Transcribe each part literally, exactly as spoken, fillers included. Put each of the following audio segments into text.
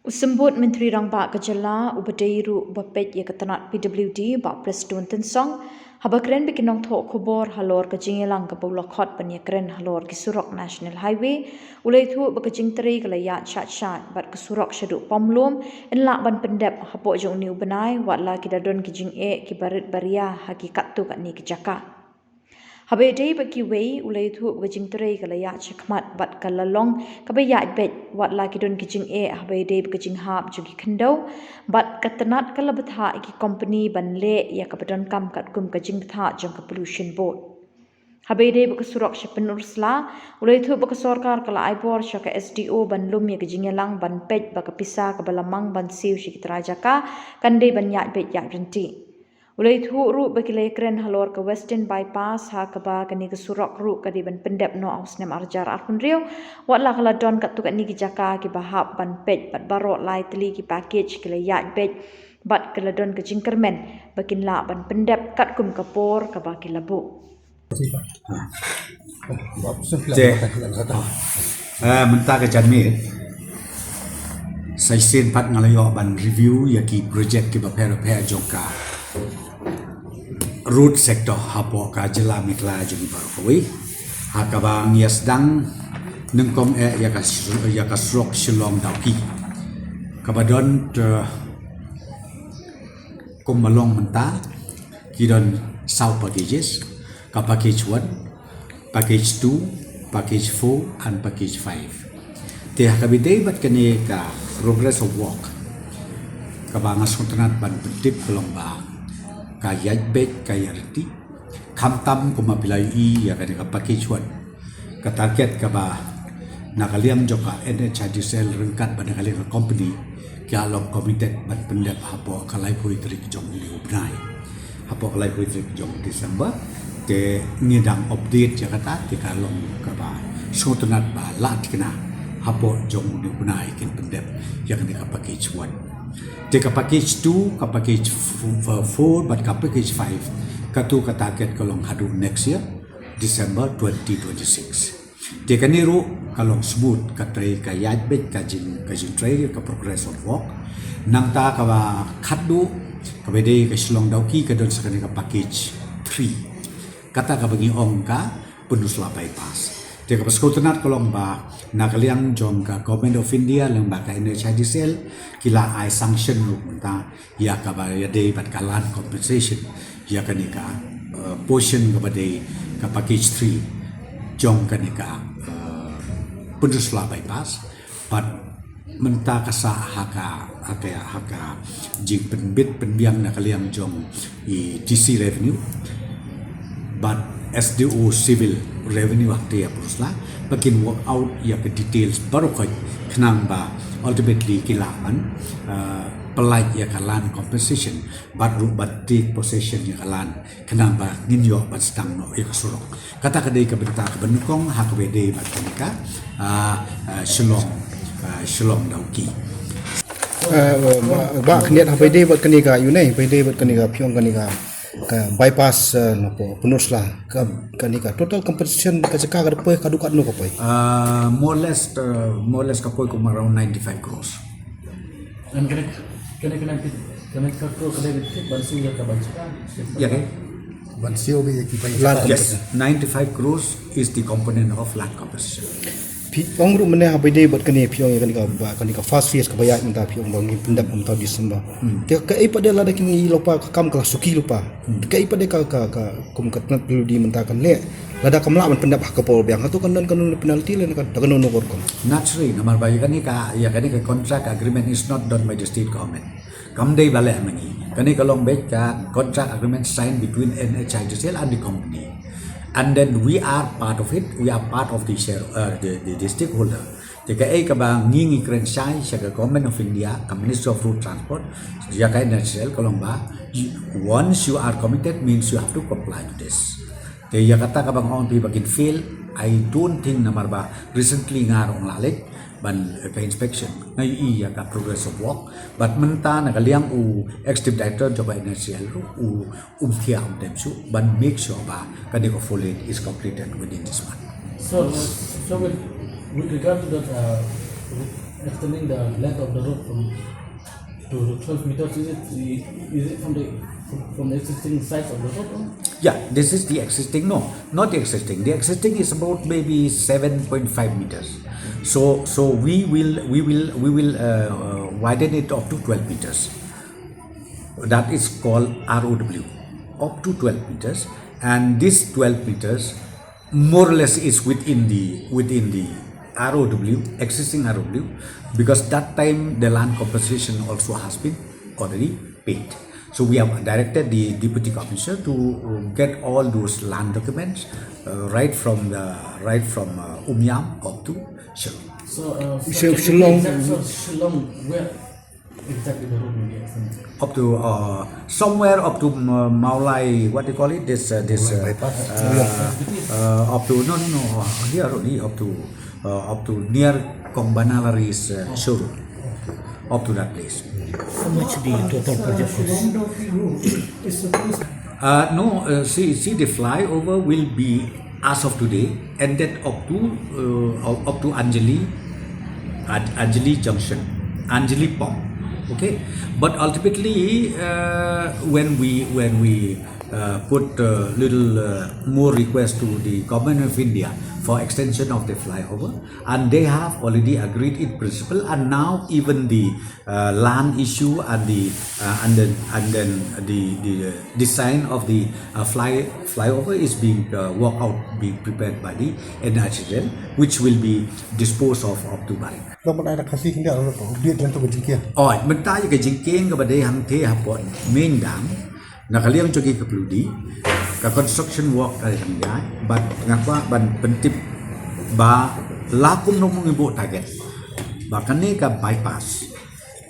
U Symbud Myntri Rangbah ka jylla uba dei ruh ba peit ïa ka tnat P W D, Bah Prestone Tynsong, haba kren bad ki nongthoh khubor halor ka jingïalang kaba u la khot ban ïakren halor ki surok National Highway, u la ïathuh ba ka jingtrei ka la ïaid shait shait bad ka surok shaduh Pamlum yn lah ban pyndep hapoh jong une u bnai, wat la ki da don ki jingeh kiba rit ba ria ha ki katto katne ki jaka. Haba ïadei bad kiwei, u la ïathuh ba ka jingtrei ka la ïaid shakhmat bad ka la long kaba ïaid beit, wat la ki don ki jingeh haba ïadei bad ka jinghap jong ki khyndew, bad ka tnat ka la bthah ïa ki kompani ban leh ïa kaba donkam katkum ka jingbthah jong ka Pollution Board. Haba ïadei bad ka surok sha Pynursla, u la ïathuh ba ka sorkar ka la ai bor sha ka S D O ban lum ïa ka jingïalang ban peit ba ka pisa kaba la mang ban siew sha ki trai jaka kan dei ban ïaid beit ïaid ryntih. U la ïathuh ruh ba ki la ïakren halor ka Western Bypass, ha kaba kane ka surok ruh ka dei ban pyndep noh ha u snem ar hajar arphew hynriew, wat la ka la don katto katne ki jaka kiba hap ban peit bad baroh lai tylli ki package ki la ïaid beit bad ka la don ka jingkyrmen ba kin lah ban pyndep katkum ka por kaba ki la buh. Te, ah, mynta ka janmiet, sa shisien pat nga la ïoh ban review ïa ki project kiba pher bapher jong ka road sector hapoh ka jylla Meghalaya jong ngi baroh kawei. Ha kaba ngi ïa sdang nyngkong eh ïa ka, ïa ka surok Shillong Dawki, kaba don, eh, kumba long mynta, ki don saw packages, ka package one, package two, package four and package five. Te ha kaba ïadei bad kane ka progress of work, kaba nga sngewtynnat ban pyntip ka long ba ka ïaid beit, ka ïaid ryntih. Khamtam kumba phi la ïohi ïa kane ka package one, ka target kaba na ka liang jong ka N H I D C L ryngkat bad na ka liang ka company ki la long committed ban pyndep hapoh ka laiphew tarik jong une u bnai, hapoh ka laiphew tarik jong December. Te ngi dang update ïa kata, te ka long kaba sngewtynnat ba la thikna hapoh jong une u bnai kin pyndep ïa kane ka package one. Te ka package two, ka package f-, f-, four bad ka package five, katu ka target ka long haduh next year December twenty twenty-six. Te kane ruh ka long smooth, ka trei ka ïaid beit, ka jing, ka jingtrei ka progress of work. Nangta kaba khatduh, kaba dei ka Shillong Dawki, ka don sa kane ka package three, kata kaba ngi ong ka Pynursla Bypass. Te kaba sngewtynnat ka long ba na ka liang jong ka Government of India lyngba ka N H I D C L ki la ai sanction ruh mynta ïa kaba ïadei bad ka land compensation ïa kane ka, eh, portion kaba dei ka package three jong kane ka, eh, Pynursla Bypass. Bad mynta ka sah ha ka, ha ka, ha ka jingpynbit pynbiang na ka liang jong i D C Revenue bad S D O Civil Revenue ha kata ïa Pynursla, ba kin work out ïa ka details baroh khoit khnang ba ultimately ki lah ban, eh, pynlait ïa ka land compensation bad ruh ban take possession ïa ka land khnang ba ngin ïoh ban sdang noh ïa ka surok. Kata ka dei ka bynta kaba nyngkong ha kaba ïadei bad kane ka, ah, ah, Shillong, ah, Shillong Dawki. Eh, ba, ba khyndiat ha kaba ïadei bad kane ka, ïa une, kaba ïadei bad kane ka, phi ong kane ka, ka bypass, eh, napoh Pynursla, ka, kane ka total compensation ka jaka ka dei poi haduh katno ka poi? Ah, more or less, uh, more or less ka poi kum around ninety-five crores. And kane, kane, kane, kane ka crore ka dei ban siew ïa ka ban jaka? Ïa ka? Ban siew ïa ki ban jaka. Land compensation. Yes, ninety-five crores is the component of land compensation. Phi ong ruh mynne ha kaba ïadei bad kane, phi ong ïa kane ka, ba, kane ka first phase kaba ïaid mynta, phi ong ba ngin pyndep mynta December. Hmm. Te kaei pat de lada kine i lypa ka kam ka la suki lypa. Hmm. Kaei pat de ka, ka, ka, kum ka tnat P W D mynta kan leh. Lada kam lah ban pyndep ha ka por biang, hato kan don, kan don penalty lane kan, da kano kano ka rukom? Naturally, namar ba ïa kane ka, ïa kane ka contract agreement is not done by the state government. Kam dei ba leh ma ngi. Kane ka long beit ka contract agreement signed between N H I D C L and the company. And then we are part of it, we are part of the share, uh, the, the, the stakeholder. Te kaei kaba ngi ngi kren shai sha ka Government of India, ka Ministry of Road Transport, ïa ka N H I D C L ka long ba, you, once you are committed means you have to comply to this. Te ïa kata kaba nga ong phi ba kin fail, I don't think, namar ba recently nga ruh nga la leit ban, eh, ka inspection, nga ïohi ïa ka progress of work, bad mynta na ka liang u Executive Director jong ka N H I D C L ruh, u, um thiah um tem shuh ban make sure ba ka dei ka four lane is completed within this month. So, so with, with regard to that, uh, with Extending the length of the road from to twelve meters, is it, is it from the, from the existing size of the road? Or? Yeah, this is the existing, no, not the existing. The existing is about maybe seven point five meters. So, so we will, we will, we will uh, uh, widen it up to twelve meters. That is called R O W, up to twelve meters, and this twelve meters more or less is within the, within the R O W, existing R O W, because that time the land compensation also has been already paid. So we have directed the deputy commissioner to get all those land documents uh, right from the, right from uh, Umiam up to Shillong. So, uh, Shil- can you Shillong. Exact, so Shillong, where exactly the road will be extended? Up to uh, somewhere up to uh, Mawlai, what do you call it? This uh, this uh, uh, uh, up to, no, no, no, uh, here only up to uh, up to near Kongbanalari's uh, showroom, up to that place. How much the total project cost? Uh, no, uh, see, see, the flyover will be as of today ended up to uh, up to Anjali, An- Anjali Junction, Anjali Pump. Okay, but ultimately, uh, when we when we uh, put a little uh, more request to the government of India for extension of the flyover, and they have already agreed in principle, and now even the uh, land issue and the uh, and then and then the the uh, design of the uh, fly flyover is being uh, worked out, being prepared by the N H A I D, which will be disposed of up to Barik. Long ban ai da Khasi Khyndiat ruh ko biat jan tu ka jingkieng. Oh, mynta ïa ka jingkieng kaba dei hangtei hapoh Main Dam, na ka liang jong ki ka Ploodi, ka construction work ka dang ïaid, bad nga kwah ban pyntip ba la kumno ngi buh target ba kane ka bypass,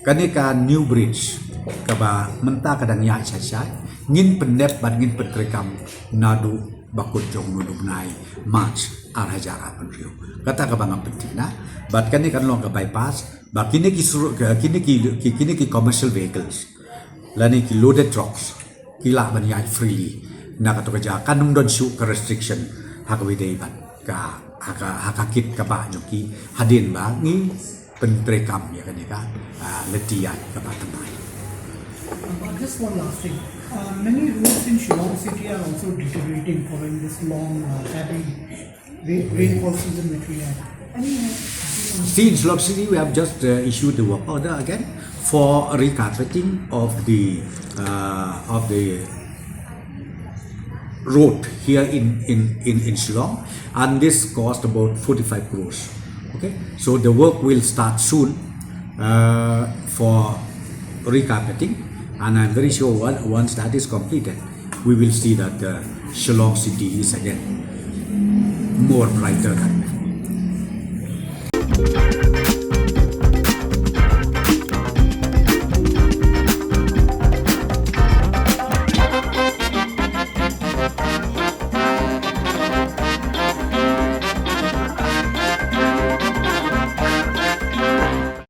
kane ka new bridge kaba mynta ka dang ïaid shai shai, ngin pyndep bad ngin pyntreikam naduh ba kut jong u bnai March ar hajar arphew hynriew. Kata kaba nga pynthikna, bad kane kan long ka bypass ba kine ki suru- ka- kine ki ki- kine ki commercial vehicles lane ki loaded trucks ki lah ban ïaid freely na kato ka jaka, kan ym don shuh ka restriction ha kaba ïadei bad ka ha ka ha ka kit kaba jong ki hadien ba ngi pyntreikam ïa kane ka ah, lynti ïaid kaba thymmai. Uh, just one last thing. Uh, many roads in Shillong city are also deteriorating following this long uh, heavy rain- rainfall season that we had. Any uh, See, in Shillong City, we have just uh, issued the work order again for recarpeting of the uh, of the road here in, in, in, in Shillong, and this cost about forty-five crores. Okay, so the work will start soon uh, for recarpeting, and I'm very sure one- once that is completed, we will see that uh, Shillong City is again more brighter than